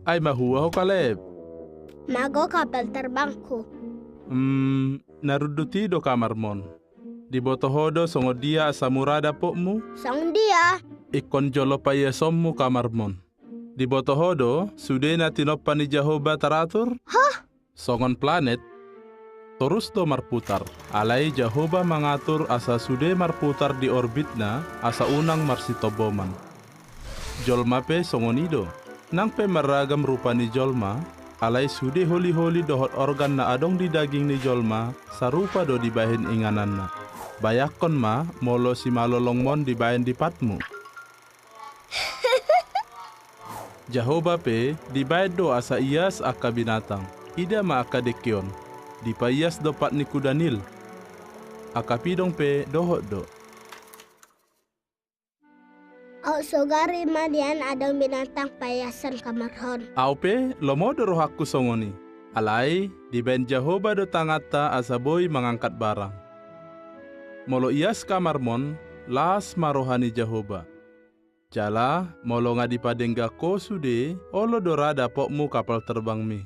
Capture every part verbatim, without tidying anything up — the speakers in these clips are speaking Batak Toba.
Ai mahua ho, Kaleb? Mago kapal terbangku. Hmm, na rundut i do kamarmon. Diboto ho do songon dia asa mura dapotmu? Songon dia? Ingkon jolo paiasonmu kamarmon. Diboto ho do sude na tinompa ni Jahowa taratur? Hah? Songon planet, torus do marputar. Alai Jahowa mangatur asa sude marputar di orbitna, asa unang marsitomboman. Jolma pe songon i do. Nang pe marragam rupa ni jolma, alai sude holiholi dohot organ na adong di daging ni jolma sarupa do dibahen ingananna. Bayangkon ma molo simalolongmon dibahen di patmu. Jahowa pe dibahen do asa ias angka binatang. Ida ma angka dengke on. Dipaias do pat ni kuda Nil. Angka pidong pe dohot do. Aut sogari ma nian adong binatang paiason kamarhon. Au pe lomo do rohangku songon i. Alai dibahen Jahowa do tanganta asa boi mangangkat barang. Molo ias kamarmon, las ma roha ni Jahowa. Jala molo nga dipadenggan ho sude, olo do ra dapotmu kapal terbangmi.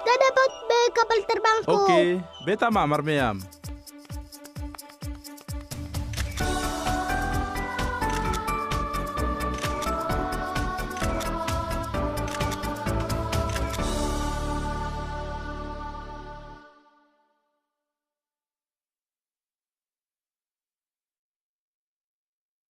Nga dapot be kapal terbangku. Oke, beta ma marmeam.